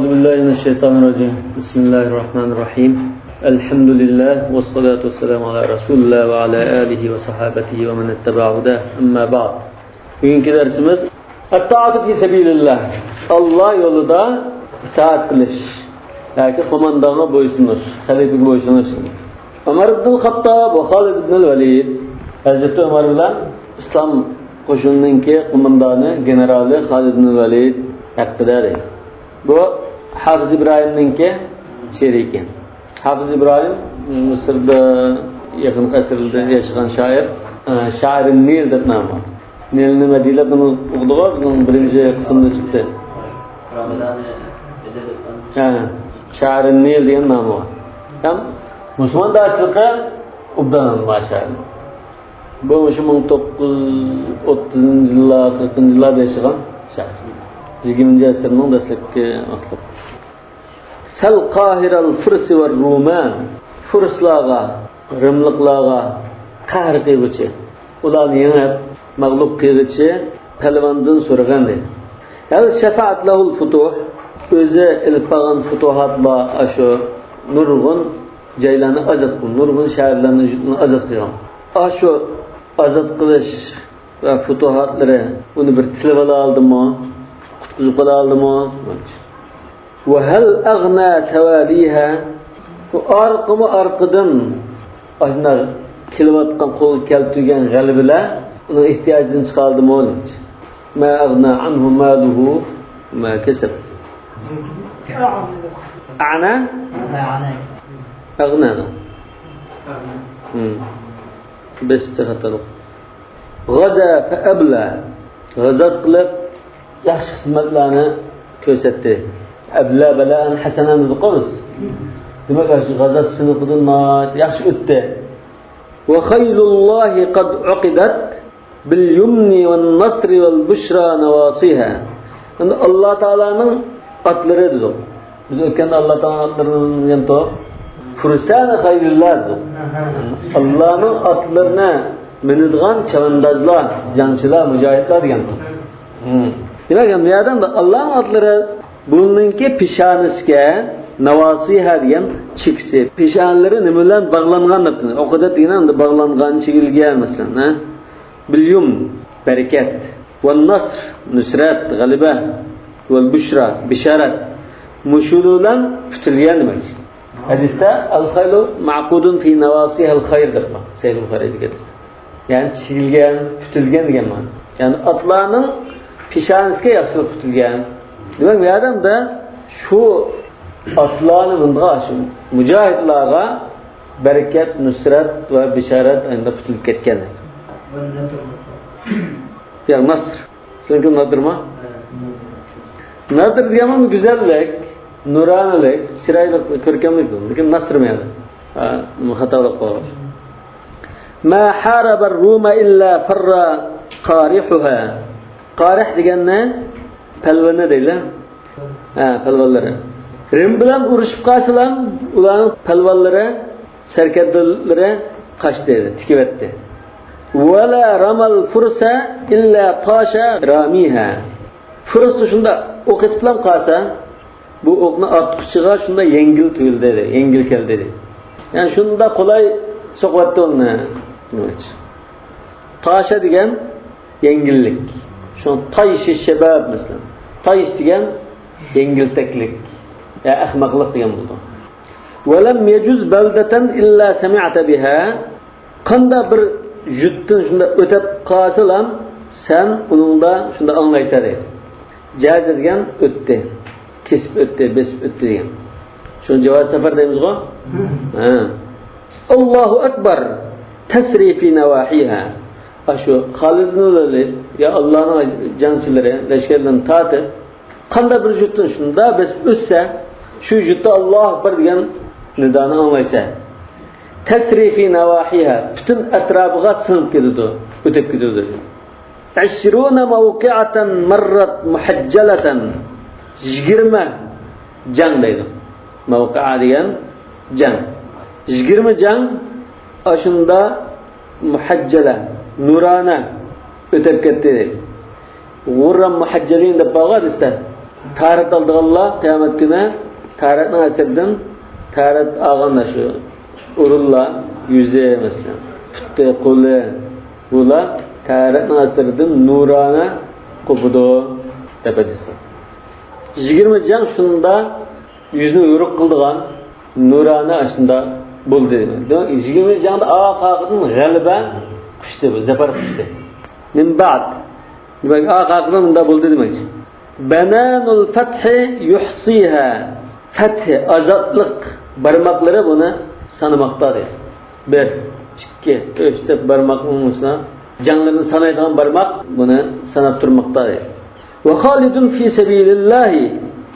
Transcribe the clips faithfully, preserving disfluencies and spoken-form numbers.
أعوذ بالله من الشيطان الرجيم. بسم الله الرحمن الرحيم. الحمد لله والصلاة والسلام على رسول الله وعلى آله وصحابته ومن اتبع هداه. أما بعد. بۈگۈنكى دەرسىمىز الطاعة في سبيل الله. ئاللا يولىدا ئىتائەت قىلىش ياكى قوماندانغا بويسۇنۇش، خەلىپىگە بويسۇنۇش. ئۆمەر ئىبنۇل خاتتاب ۋە خالىد ئىبنۇل ۋەلىد. ھەزرىتى ئۆمەر بىلەن ئىسلام قوشۇنىنىڭكى قوماندانى، گېنېرالى خالىد ئىبنۇل ۋەلىد ھەققىدە دەيدۇ. بۇ ھافىز ئىبراھىمنىڭكى شېئىرى ئىكەن. ھافىز ئىبراھىم مىسىردا يېقىنقى ئەسىرلەردە ياشىغان شائىر، ئە، شائىرى نىل دەپ نامى بار. نىلنى مەدھىيەلەپ ئۇنى ئوقۇدۇق، بىزنىڭ بىرىنچى قىسمىدا چىقتى. ھە، شائىرى نىل دېگەن نامى بار. ھەم مۇسۇلمان داچىلىقى ئوبدان، ماشائاللا. بۇ مۇشۇ مىڭ توققۇز يۈز ئوتتۇزىنچى يىللار، قىرىقىنچى يىللاردا ياشىغان شائىر. يىگىرمىنچى ئەسىرنىڭ دەسلەپكى ۋاقتى. سل قاهر الفرس والرومان. فۇرسلارغا، رىملىقلارغا قەھر قىلغۇچى، ئۇلارنى يېڭىپ، مەغلۇپ قىلغۇچى پەلۋاندىن سورىغىن دېدى. هل شفعت له الفتوح. ئۆزى ئېلىپ بارغان پۇتۇھاتلار ئاشۇ نۇرغۇن جايلارنى ئازاد قىلغان، نۇرغۇن شەھەرلەرنى، يۇرتلارنى ئازاد قىلغان. ئاشۇ ئازاد قىلىش ۋە پۇتۇھاتلىرى ئۇنى بىر تىلىۋالالدىمۇ؟ قۇتقۇزۇپ قالالدىمۇ؟ وهل أغنى تواليها. بۇ ئارقىمۇ ئارقىدىن ئاشۇنداق كېلىۋاتقان، قولغا كەلتۈرگەن غەلىبىلەر ئۇنىڭ ئېھتىياجىدىن چىقالدىمۇ؟ ما أغنى عنه ماله ما كسب. أعنى؟ أغنى. مم. بەشتە خاتالىق. غزا فأبلى. غازات قىلىپ، ياخشى خىزمەتلەرنى كۆرسەتتى. أبلى بلاء حسنا دېدۇققۇ بىز. دېمەك، شۇ غازات سىنىپىدىن ناھايىتى ياخشى ئۆتتى. وخيل الله قد عقدت باليمن والنصر والبشرى نواصيها. ئەمدى ئاللا تائالانىڭ ئاتلىرى دېدۇق. بىز ئۆتكەندە ئاللا تائالانىڭ ئاتلىرىنى ئۆگەندۇق. فرسان خيل الله دېدۇق. ئاللانىڭ ئاتلىرىنى مىنىدىغان چەۋەندازلار، جەڭچىلەر، مۇجاھىدلار دېگەن. ھىم. دېمەك، بۇ يەردە ئاللانىڭ ئاتلىرى، بۇنىڭكى پېشانىسىگە ناۋاسىھە دېگەن چېكىسى. پېشانىلىرى نېمە بىلەن باغلانغان دەپتۇ. ئوقۇدەت دېگەن ئەمدى باغلانغان، چېگىلگەن مەسىلەن، ھە؟ باليمن، بەرىكەت. والنصر، نۇسرەت، غەلىبە. والبشرى، بېشارەت. مۇشۇلار بىلەن پۈتۈلگەن دېمەك. ھەدىستە الخيل معقود في نواصيها الخير دەپ بار. سەھىھ بۇخارىدىكى ھەدىستە. يەنى چېگىلگەن، پۈتۈلگەن دېگەن مەنە. يەنى ئاتلارنىڭ پېشانىسىگە ياخشىلىق پۈتۈلگەن. دېمەك، بۇ يەردە شۇ ئاتلارنى مۇنداق شۇ مۇجاھىدلارغا بەرىكەت، نۇسرەت ۋە بېشارەت ئەمدى پۈتۈلۈپ كەتكەن. يا نەسر. سېنىڭكى نادىرمۇ؟ نادىر دېگەن گۈزەللىك، نۇرانىلىك، چىرايلىق، كۆركەملىك. لېكىن نەسر مەنە. ھە، خاتالىق بار. ما حارب الروم إلا فر قارحها. قارىھ دېگەننى پەلۋىنى دەيدۇ. ھە، پەلۋانلىرى. رىم بىلەن ئۇرۇشۇپ قالسىلا، ئۇلارنىڭ پەلۋانلىرى، سەركەردىلىرى قاچتى، تىكىۋەتتى. ولا رمى الفرس إلا طاش راميها. فۇرسقا شۇنداق ئوق ئېتىپلا قالسا، بۇ ئوقنى ئاتقۇچىغا شۇنداق يەڭگىل تۇيۇلدى، يەڭگىل كەلدى. يەنى شۇنداق قولاي سوقۇۋەتتى ئۇنى. طاش دېگەن يەڭگىللىك. شۇڭا تايش شەباب مەسىلەن. تايش دېگەن يەڭگىلتەكلىك، يا ئەخمەقلىق دېگەن بولىدۇ. ولم يجز بلدة إلا سمعت بها. قانداق بىر يۇرتتىن شۇنداق ئۆتۈپ قالسىلا، سەن ئۇنىڭدا شۇنداق ئاڭلايسەن دەيدۇ. جازا دېگەن ئۆتتى، كېسىپ ئۆتتى، بېسىپ ئۆتتى دېگەن. شۇنى جاۋازى سەپەر دەيمىزغۇ؟ ھە. الله أكبر تسري في نواحيها. ئاشۇ خالىد بىن ۋەلىد، يا ئاللانىڭ جەڭچىلىرى لەشكەرلىرىنى تارتىپ، قانداق بىر يۇرتتىن شۇنداق بېسىپ ئۆتسە، شۇ يۇرتتا ئاللاھۇ ئەكبەر دېگەن نىدانى ئاڭلايسەن. تسري في نواحيها، پۈتۈن ئەتراپىغا سىڭىپ كېتىدۇ، ئۆتۈپ كېتىدۇ. عشرون موقعة مرت محجلة. يىگىرمە جەڭ دەيدۇ. مەۋقەئە دېگەن جەڭ. يىگىرمە جەڭ ئاشۇندا مۇھەججەلە، نۇرانە ئۆتۈپ كەتتى دەيدۇ. غۇرران مۇھەججەلىن دەپ بارغۇ ھەدىستە. تاھارەت ئالىدىغانلار قىيامەت كۈنى تاھارەتنىڭ ئەسىرىدىن، تاھارەت ئالغاندا شۇ ئورۇنلار، يۈزى مەسىلەن، پۇتى، قولى، بۇلار تاھارەتنىڭ ئەسىرىدىن نۇرانە قوپىدۇ دەپ ھەدىس بار. يىگىرمە جەڭ شۇندا يۈزنى يورۇق قىلىدىغان نۇرانە ئاشۇنداق بولدى دېمەك. دېمەك، يىگىرمە جەڭدە ئارقا-ئارقىدىن غەلىبە قۇچتى، بۇ زەپەر قۇچتى. مىن بەئد. دېمەك، ئارقا-ئارقىدىن مۇنداق بولدى دېمەكچى. بەنانۇل فەتھى يۇھسىھا. فەتھى، ئازادلىق بارماقلىرى بۇنى سانىماقتا دەيدۇ. بىر، ئىككى، ئۈچ دەپ بارماقنى مۇشۇنداق جەڭلىرىنى سانايدىغان بارماق بۇنى ساناپ تۇرماقتا دەيدۇ. ۋە خالىدۇن فى سەبىلىللاھى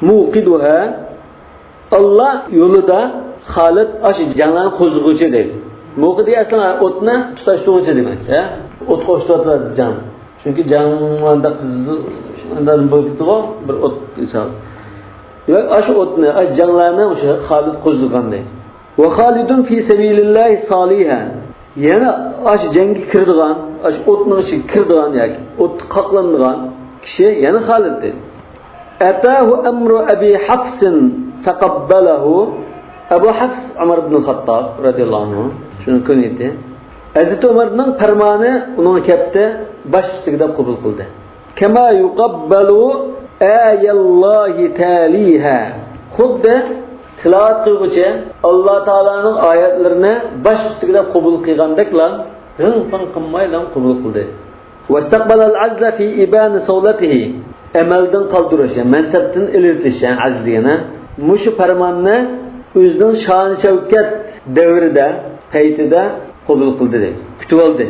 مۇقىدۇھا. ئاللا يولىدا خالىد ئاشۇ جەڭلەرنى قوزغىغۇچى دەيدۇ. مۇقىد ئەسلى ئوتنى تۇتاشتۇرغۇچى دېمەك، ھە؟ ئوت قوشۇۋاتىدۇ جەڭ. چۈنكى جەڭ مۇنداق قىزىل، شۇنداق بولۇپ كېتىدىغۇ، بىر ئوت مىسال. دېمەك، ئاشۇ ئوتنى، ئاشۇ جەڭلەرنى ئاشۇ خالىد قوزغىغان دەيدۇ. ۋە خالىدۇن فى سەبىلىللاھى سالىھا. يەنە ئاشۇ جەڭگە كىرىدىغان، ئاشۇ ئوتنىڭ ئىچىگە كىرىدىغان ياكى ئوتتا قاقلىنىدىغان كىشى يەنە خالىد دەيدۇ. ئەتاھۇ ئەمرۇ ئەبى حەفسىن فەقەببەلەھۇ. ئەبۇ ھەفس ئۆمەر ئىبنۇل خەتتاب رەزىياللاھۇ ئەنھۇ، شۇنىڭ كۈنىيىتى. ھەزرىتى ئۆمەرنىڭ پەرمانى ئۇنىڭغا كەپتى، باش ئۈستىگە دەپ قوبۇل قىلدى. كەما يۇقاببەلۇ ئايەللاھى تەلىھا. خۇددى تىلاۋەت قىلغۇچى ئاللا تائالانىڭ ئايەتلىرىنى باش ئۈستىگە دەپ قوبۇل قىلغاندەكلا غىڭ-پىڭ قىلمايلا قوبۇل قىلدى. ۋەستەقبەلەل ئەزلە فى ئىبانى سەۋلەتىھى. ئەمەلدىن قالدۇرۇش، يەنى مەنسەپتىن ئېلىۋېتىش، يەنى ئەزل دېگەن، ھە؟ مۇشۇ پەرماننى ئۆزىنىڭ شان-شەۋكەت دەۋرىدە، پەيتىدە قوبۇل قىلدى دەيدۇ. كۈتۈۋالدى.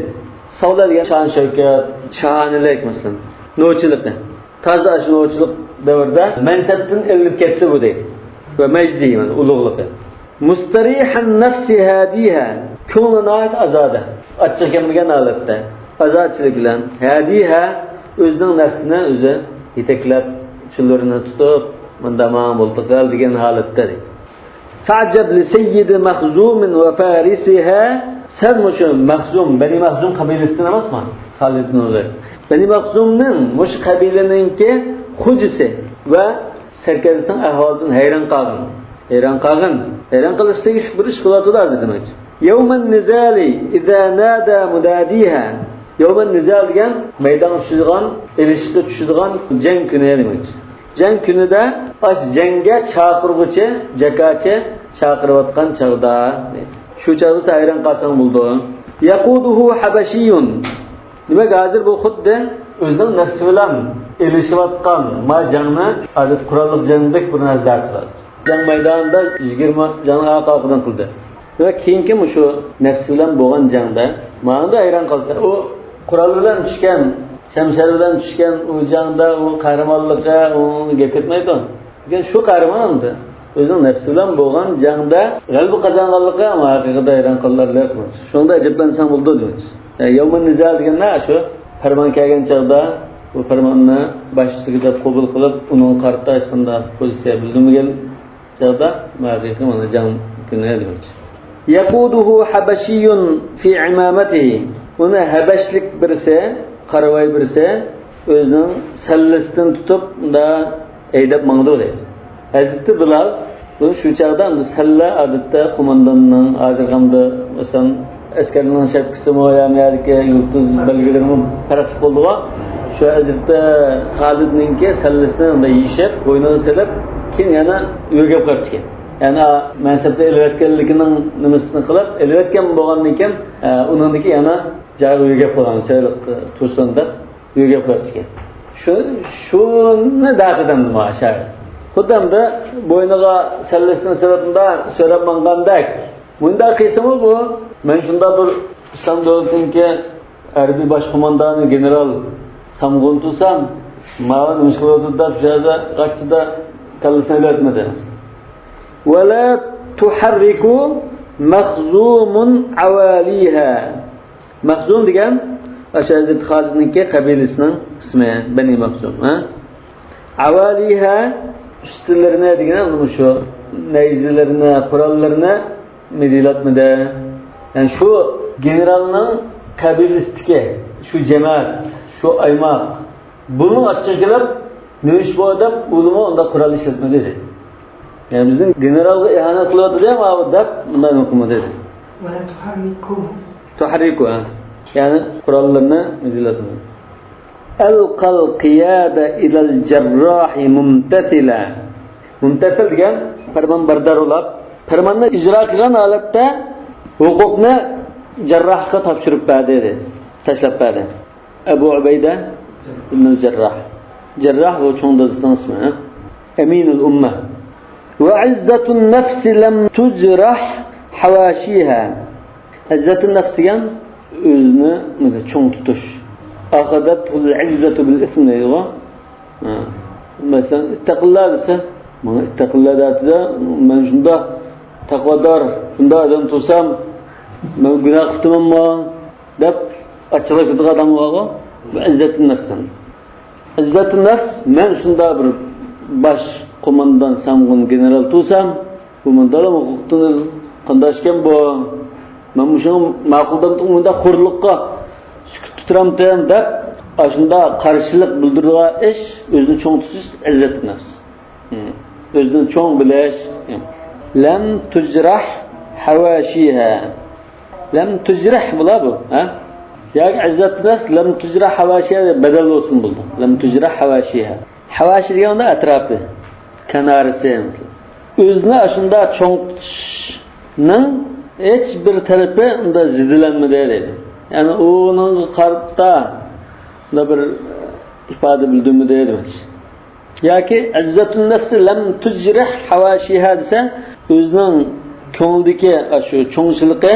سەۋلە دېگەن شان-شەۋكەت، شاھانىلىك، مەسىلەن، نوچىلىقى. تازا ئاشۇ نوچىلىق دەۋرىدە مەنسەپتىن ئېلىنىپ كەتتى بۇ دەيدۇ. ۋە مەجدى، يەنى ئۇلۇغلۇقى. مۇستەرىھەن نەفسى ھادىھا. كۆڭلى ناھايىتى ئازادە. ئاچچىقى كەلمىگەن ھالەتتە. ئازادىچىلىك بىلەن. ھادىھا، ئۆزىنىڭ نەپسىنى ئۆزى يېتەكلەپ، چۇلۇرىنى تۇتۇپ، مۇنداق ماڭا بولدى قىل دېگەن ھالەتتە دەيدۇ. فەئجەب لىسەييىدى مەخزۇمىن ۋە فارىسىھا. سەن مۇشۇ مەخزۇم، بەنى مەخزۇم قەبىلىسىدىن ئەمەسمۇ؟ خالىد ئىبن ۋەلىد. بەنى مەخزۇمنىڭ مۇشۇ قەبىلىنىڭكى خوجىسى ۋە سەركەردىسىنىڭ ئەھۋالىدىن ھەيران قالغىن. ھەيران قالغىن. ھەيران قېلىشقا تېگىشلىك بىر ئىش قىلىۋاتىدۇ ھازىر دېمەكچى. يەۋمەن نىزالى ئىزا نادى مۇنادىھا. يەۋمەن نىزال دېگەن مەيدانغا چۈشىدىغان، ئېلىشىشقا چۈشىدىغان جەڭ كۈنى دېمەكچى. جەڭ كۈنىدە ئاش جەڭگە چاقىرغۇچى، جاكاچى چاقىرىۋاتقان چاغدا، شۇ چاغدا سەن ھەيران قالساڭ بولىدۇ. يەقۇدۇھۇ ھەبەشىيۇن. دېمەك، ھازىر بۇ خۇددى ئۆزىنىڭ نەپسى بىلەن ئېلىشىۋاتقان ما جەڭنى، ھازىر قوراللىق جەڭدەك بىر نەرسە دەۋاتىدۇ. جەڭ مەيدانىدا يىگىرمە جەڭنى ئارقا-ئارقىدىن قىلدى. ۋە كېيىنكى مۇشۇ نەپسى بىلەن بولغان جەڭدە ماڭىدا ھەيران قالدى. ئۇ قورال بىلەن چۈشكەن، شەمشەر بىلەن چۈشكەن ئۇ جەڭدە ئۇ قەھرىمانلىقى، ئۇ گەپ كەتمەيدۇ. لېكىن شۇ قەھرىمان ئەمدى ئۆزىنىڭ نەپسى بىلەن بولغان جەڭدە غەلىبە قازانغانلىقىغا ھەقىقەتەن ھەيران قالارلىق. شۇنىڭدا ئەجەبلەنسەڭ بولىدۇ دېمەكچى. يەۋمۇن نىزا دېگەندە شۇ پەرمان كەلگەن چاغدا، بۇ پەرماننى باش ئۈستىگە دەپ قوبۇل قىلىپ، ئۇنىڭغا قارىتا ھېچقانداق پوزىتسىيە بىلدۈرمىگەن چاغدا، ھەقىقىي مانا جەڭ كۈنى دېمەكچى. يەقۇدۇھۇ ھەبەشىيۇن فى ئىمامەتىھى. ئۇنى ھەبەشلىك بىرسى، قارىۋاي بىرسى ئۆزىنىڭ سەللىسىدىن تۇتۇپ، مۇنداق ھەيدەپ ماڭىدۇ دەيدۇ. ھەزرىتى بىلال، بۇ شۇ چاغدا ئەمدى سەللە ئادەتتە قومانداننىڭ، ھازىرقى ئەمدى مەسىلەن، ئەسكەرنىڭ شەپكىسىمۇ يا مۇ يەردىكى يۇلتۇز بەلگىلىرىمۇ پەرقلىق بولىدىغۇ. شۇ ھەزرىتى خالىدنىڭكى سەللىسىنى مۇنداق يېشىپ، بوينىغا سېلىپ، كېيىن يەنە يۆگەپ قويۇپتىكەن. يەنە مەنسەپتە ئېلىۋەتكەنلىكىنىڭ نېمىسىنى قىلىپ، ئېلىۋەتكەن بولغاندىن كېيىن، ئە، ئۇنىڭدىكى يەنە جايىغا يۆگەپ قويغان، چىرايلىق تۇرسۇن دەپ يۆگەپ قويۇپتىكەن. شۇ، شۇنى دەقىدەمدى مانا شائىر. خۇددى ئەمدى بوينىغا سەللىسىنى سېلىپ مۇنداق سۆرەپ ماڭغاندەك. مۇنداق قىلسىمۇ بۇ، مەن شۇنداق بىر ئىسلام دۆلىتىنىڭكى ھەربىي باش قوماندانى گېنېرال سامغۇن تۇرسام، ماۋۇ نېمە ئىش قىلىۋاتىدۇ دەپ، شۇ يەردە غاچچىدا كاللىسىنى ئېلىۋەتمىدى. ۋەلا تۇھەررىكۇ مەخزۇمۇن ئەۋالىھا. مەخزۇم دېگەن ئاشۇ ھەزرىتى خالىدنىڭكى قەبىلىسىنىڭ ئىسمى، بەنى مەخزۇم، ھە؟ ئەۋالىھا، ئۈستىلىرىنى دېگىنى مۇشۇ نەيزىلىرىنى، قوراللىرىنى مىدىرلاتمىدى. يەنى شۇ گېنېرالنىڭ قەبىلىسىدىكى شۇ جەمەت، شۇ ئايماق، بۇنىڭ ئاچچىقى كېلىپ، نۆش بو دەپ، ئۇلىمۇ ئۇنداق قورال ئىشلەتمىدى دېدى. يەنى بىزنىڭ گېنېرالغا ئىھانەت قىلىۋاتىدۇ دەپ، ماۋۇ دەپ، مۇنداق قىلمىدى دېدى. تۇھەررىكۇ، ھە. يەنى قوراللىرىنى مىدىرلاتمىدى. ئەلقەل قىيادە ئىلەل جەرراھى مۇمتەسىلە. مۇمتەسىل دېگەن پەرمان بەردار بولاپ، پەرماننى ئىجرا قىلغان ھالەتتە ھوقۇقنى جەرراھقا تاپشۇرۇپ بەردى، تاشلاپ بەردى. ئەبۇ ئۇبەيدە ئىبنۇل جەرراھ. جەرراھ بۇ چوڭ دادىسىنىڭ ئىسمى، ھە؟ ئەمىنۇل ئۇممە. ۋە ئىززەتۇن نەفسى لەم تۇجرەھ ھەۋاشىھە. ئىززەتۇن نەفس دېگەن ئۆزىنى چوڭ تۇتۇش. ئەخەزەتھۇل ئىززەتۇ بىل ئىسم دەيدىغۇ. ھە. مەسىلەن، ئىتتەقىللا دېسە، ماڭا ئىتتەقىللا دەۋاتىدۇ، مەن شۇنداق تەقۋادار، شۇنداق ئادەم تۇرسام، مەن گۇناھ قىپتىمەنمۇ دەپ ئاچچىقلاپ كېتىدىغان ئادەم بارغۇ. بۇ ئىززەتۇن نەفس. ئىززەتۇن نەفس، مەن شۇنداق بىر باش قوماندان، سامغۇن گېنېرال تۇرسام، بۇ مۇنداقلا ھوقۇقتىن قانداش ئىكەن بۇ؟ مەن مۇشۇنى ماقۇل دەمدىم، مۇنداق خورلۇققا سۈكۈت تۇتۇرامتىم دەپ، ئاشۇنداق قارشىلىق بىلدۈرىدىغان ئىش، ئۆزىنى چوڭ تۇتۇش، ئىززەت نەپس. ھىم. ئۆزىنى چوڭ بىلىش. لەم تۇجرەھ ھەۋاشىھە. لەم تۇجرەھ بولا بۇ، ھە؟ ياكى ئىززەت نەپس، لەم تۇجرەھ ھەۋاشىھە دەپ بەدەل بولسۇن بولىدۇ. لەم تۇجرەھ ھەۋاشىھە. ھەۋاشى دېگەندە ئەتراپى. كەنارىسى، مەسىلەن. ئۆزىنى ئاشۇنداق چوڭ تۇتۇشنىڭ ھېچ بىر تەرىپى ئۇندا زىددىلەنمىدى دەيدۇ. يەنى ئۇنىڭغا قارىتا بىر ئىپادە بىلدۈرمىدى دېمەكچى. ياكى ئىززەتۇن نەفسى لەم تۇجرىھ ھەۋاشىھا دېسە، ئۆزىنىڭ كۆڭلىدىكى ئاشۇ چوڭچىلىقى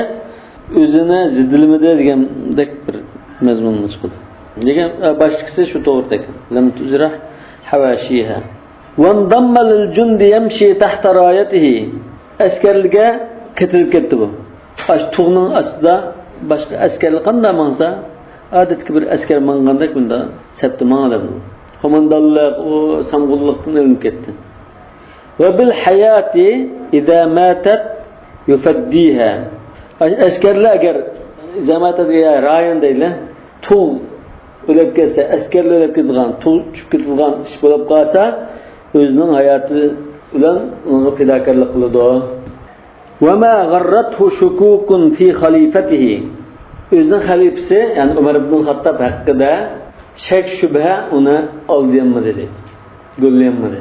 ئۆزىنى زىددىلىمىدى دېگەندەك بىر مەزمۇنغا چىقىدۇ. لېكىن، ئە، باشتىكىسى شۇ توغرىدەك. لەم تۇجرىھ ھەۋاشىھا. ۋەنزەممە لىل جۇندى يەمشى تەھتە رايەتىھى. ئەسكەرلىككە قېتىلىپ كەتتى بۇ. ئاشۇ تۇغنىڭ ئاستىدا باشقا ئەسكەرلەر قانداق ماڭسا، ئادەتتىكى بىر ئەسكەر ماڭغاندەك بۇنداق سەپتە ماڭىدۇ. قوماندانلىق، ئۇ سامغۇنلۇقتىن ئېلىنىپ كەتتى. ۋە بىل ھاياتى ئىزا ماتەت يۇفەددىھا. ئەسكەرلەر ئەگەر ئىزا ماتەت، يا رايەن دەيلى، تۇغ ئۆلۈپ كەتسە، ئەسكەرلەر ئۆلۈپ كېتىدىغان، تۇغ چۈشۈپ كېتىدىغان ئىش بولۇپ قالسا، ئۆزىنىڭ ھاياتى بىلەن ئۇنىڭغا پىداكارلىق قىلىدۇ. ۋەما غەررەتھۇ شۇكۇكۇن فى خەلىفەتىھى. ئۆزىنىڭ خەلىپىسى، يەنى ئۆمەر ئىبنۇل خەتتاب ھەققىدە شەك-شۈبھە ئۇنى ئالدىيالمىدى، دەيدۇ. گوللىيالمىدى.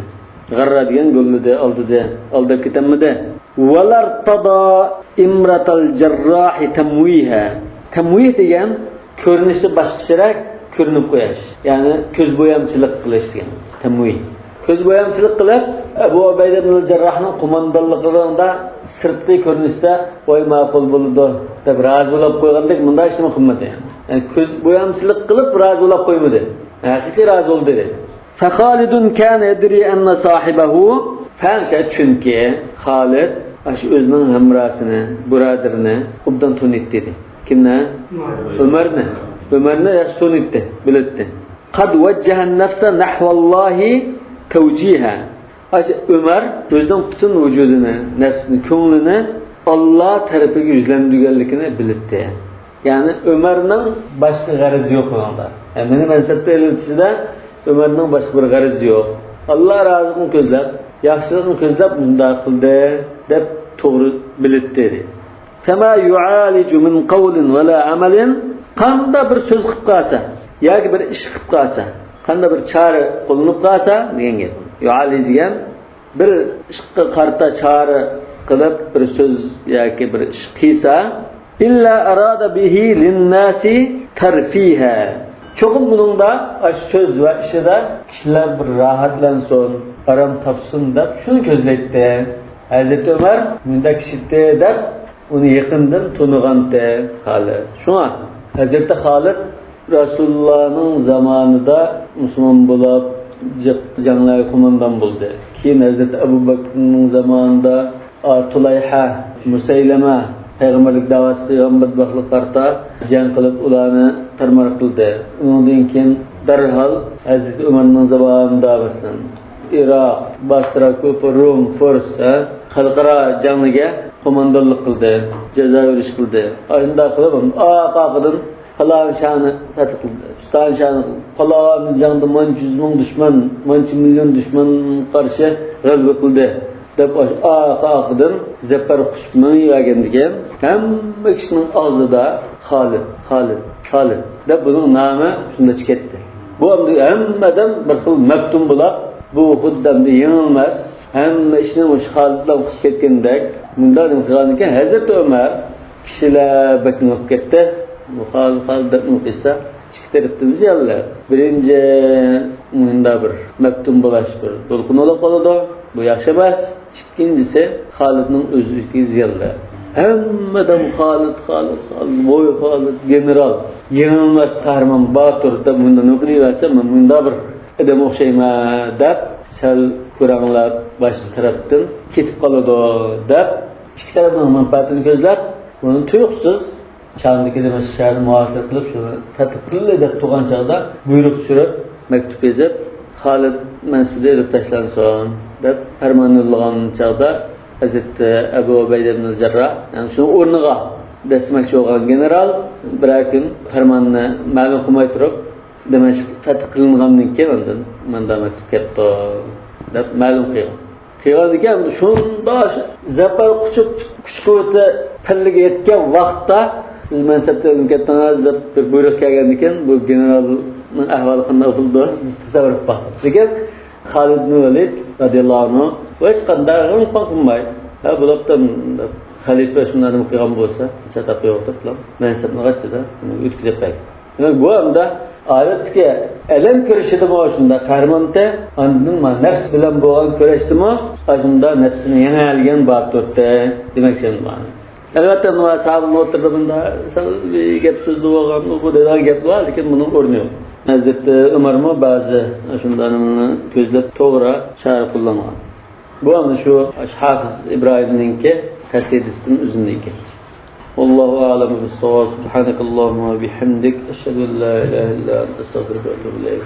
غەررە دېگەن گوللىدى، ئالدىدى، ئالداپ كېتەلمىدى. ۋەلەرتەزا ئىمرەتەل جەرراھى تەمۋىھە. تەمۋىھ دېگەن كۆرۈنۈشى باشقىچىراق كۆرۈنۈپ قويۇش. يەنى كۆز بويامچىلىق قىلىش دېگەن. تەمۋىھ. كۆز بويامچىلىق قىلىپ، ئەبۇ ئۇبەيدە ئىبنۇل جەرراھنىڭ قوماندانلىقىدا سىرتقى كۆرۈنۈشتە، ۋاي، ماقۇل بولىدۇ دەپ رازى بولۇپ قويغاندەك مۇنداق ئىشنى قىلمىدى. يەنى كۆز بويامچىلىق قىلىپ رازى بولۇپ قويمىدى. ھەقىقىي رازى بولدى. فخالد كان يدري أن صاحبه، فەنشە، چۈنكى خالىد ئاشۇ ئۆزىنىڭ ھەمراھىنى، بۇرادىرىنى ئوبدان تونۇيتتى دېدى. كىمنى؟ ئۆمەرنى. ئۆمەرنى ياخشى تونۇيتتى، بىلەتتى. قد وجه النفس نحو الله توجيها. ئاشۇ ئۆمەر ئۆزىنىڭ پۈتۈن ۋۇجۇدىنى، نەپسىنى، كۆڭلىنى ئاللا تەرىپىگە يۈزلەندۈرگەنلىكىنى بىلەتتى. يەنى ئۆمەرنىڭ باشقا غەرىزى يوق بۇنىڭدا. يەنى مېنى مەنسەپتە ئېلىۋېتىشىدە ئۆمەرنىڭ باشقا بىر غەرىزى يوق. ئاللا رازىلىقىنى كۆزلەپ، ياخشىلىقنى كۆزلەپ مۇنداق قىلدى دەپ توغرا بىلەتتى. فما يعالج من قول ولا عمل، قانداق بىر سۆز قىلىپ قالسا ياكى بىر ئىش قىلىپ قالسا، قانداق بىر چارە قوللىنىپ قالسا دېگەن گەپ. يعالج دېگەن بىر ئىشقا قارىتا چارە قىلىپ، بىر سۆز ياكى بىر ئىش قىلسا، إلا أراد به للناس ترفيها. چوقۇم بۇنىڭدا، ئاشۇ سۆز ۋە ئىشىدا كىشىلەر بىر راھەتلەنسۇن، ئارام تاپسۇن دەپ شۇنى كۆزلەيتتى. ھەزرىتى ئۆمەر مۇنداق كىشى ئىدى دەپ ئۇنى يېقىندىن تونۇغانتى خالىد. شۇڭا ھەزرىتى خالىد رەسۇلۇللانىڭ زامانىدا مۇسۇلمان بولۇپ، جىق جەڭلەرگە قوماندان بولدى. كېيىن ھەزرىتى ئەبۇ بەكرىنىڭ زامانىدا، ئا، تۇلەيھە، مۇسەيلەمە پەيغەمبەرلىك دەۋاسى قىلغان بەتبەختلىككە قارىتا جەڭ قىلىپ، ئۇلارنى تارمار قىلدى. ئۇنىڭدىن كېيىن دەرھال ھەزرىتى ئۆمەرنىڭ زامانىدا، مەسىلەن، ئىراق، باسرا، كۇفا، رۇم، فۇرس، ھە، خەلقئارا جەڭلىگە قوماندانلىق قىلدى، جازا بېرىش قىلدى. ئاشۇنداق قىلىپ، ئارقا-ئارقىدىن پالان شاھنى پەتھ قىلدى. سۇلتان شاھ پالان جەڭدە مانچە يۈز مىڭ دۈشمەن، مانچە مىليون دۈشمەنگە قارشى غەلىبە قىلدى، دەپ ئاش-، ئارقا-ئارقىدىن زەپەر قۇچۇپ مېڭىۋەرگەندىكىن، ھەممە كىشىنىڭ ئاغزىدا خالىد، خالىد، خالىد دەپ بۇنىڭ نامى شۇنداق چىقىپ كەتتى. بۇ ئەمدى ھەممە ئادەم بىر خىل مەپتۇن بولاپ، بۇ خۇددى ئەمدى يېڭىلمەس، ھەممە ئىشنى مۇشۇ خالىد بىلەن قىلىپ كەتكەندەك، مۇنداق نېمە قىلغاندىكىن، ھەزرىتى ئۆمەر كىشىلەر بەك نېمە قىلىپ كەتتى. بۇ خالىد، خالىد دەپ نېمە قىلسا، ئىككى تەرەپتىن زىيانلىق. بىرىنچى، مۇنداق بىر مەپتۇن بولاش بىر دولقۇن بولۇپ قالىدۇ. بۇ ياخشى ئەمەس. ئىككىنچىسى، خالىدنىڭ ئۆزىگە زىيانلىق. ھەممە ئادەم خالىد، خالىد، خالىد، ۋوي خالىد، گېنېرال، يېڭىلمەس قەھرىمان باتۇر دەپ مۇنداق نېمە قىلىۋەرسە، مەن مۇنداق بىر ئادەم ئوخشايمەن دەپ سەل كۆرەڭلەپ، باشقا تەرەپتىن كېتىپ قالىدۇ دەپ، ئىككى تەرەپنىڭ مەنپەئەتىنى كۆزلەپ، بۇنى تۇيۇقسىز شامدىكى دىمەشق شەھىرىنى مۇھاسىرە قىلىپ، شۇنى تەتقىق قىلىلى دەپ تۇرغان چاغدا بۇيرۇق چۈشۈرۈپ، مەكتۇپ يېزىپ، خالىد مەنسىپىدىن ئېلىپ تاشلانسۇن دەپ پەرمان يوللىغان چاغدا، ھەزرىتى ئەبۇ ئۇبەيدە ئىبنى جەرراھ، يەنى شۇنىڭ ئورنىغا دەسسىمەكچى بولغان گېنېرال بىرەر كۈن پەرماننى مەلۇم قىلماي تۇرۇپ، دىمەشق تەتقىق قىلىنغاندىن كېيىن ئاندىن مۇنداق مەكتۇپ كەپتۇ دەپ مەلۇم قىلغان. قىلغاندىكىن، شۇنداق زەپەر قۇچۇپ، كۈچ-قۇۋۋىتى پەللىگە يەتكەن ۋاقىتتا، سىز مەنسەپتىن ئۆتۈپ كەتتىڭىز دەپ بىر بۇيرۇق كەلگەندىكىن، بۇ گېنېرالنىڭ ئەھۋالى قانداق بولىدۇ؟ تەسەۋۋۇر قىلىپ باقساڭ. لېكىن خالىد ئىبن ۋەلىد رازىياللاھۇ ئەنھۇ ھېچقانداق غەم قىلماي، ھە، بولۇپتۇ، خەلىپە شۇنداق نېمە قىلغان بولسا، چاتاق يوق دەپ، مەنسەپنى قاچىدا ئۆتكۈزۈپ بەردى. دېمەك، بۇ ھەمدە ئادەتتىكى ئەلەم كۈرىشىدىمۇ شۇنداق قەھرىمانتى، ئاندىن مانا نەپس بىلەن بولغان كۈرەشتىمۇ ئاشۇنداق نەپسىنى يېڭەلىگەن باتۇرتى دېمەكچى مانا. ئەلۋەتتە، مانا ساھابىنىڭ ئوتتۇرىدا بۇنداق سەل بىر گەپ سۆزدە بولغان، ئۇ بۇ دېگەن گەپ بار، لېكىن بۇنىڭ ئورنى يوق. ھەزرىتى ئۆمەرمۇ بەزى شۇنداق نېمىلەرنى كۆزلەپ توغرا شەرھ قوللانغان. بۇ ئەمدى شۇ ھافىز ئىبراھىمنىڭكى قەسىدىسىدىن ئۈزۈندىكەن. والله أعلم بالصواب. سبحانك اللهم وبحمدك، أشهد أن لا إله إلا أنت، أستغفرك وأتوب إليك.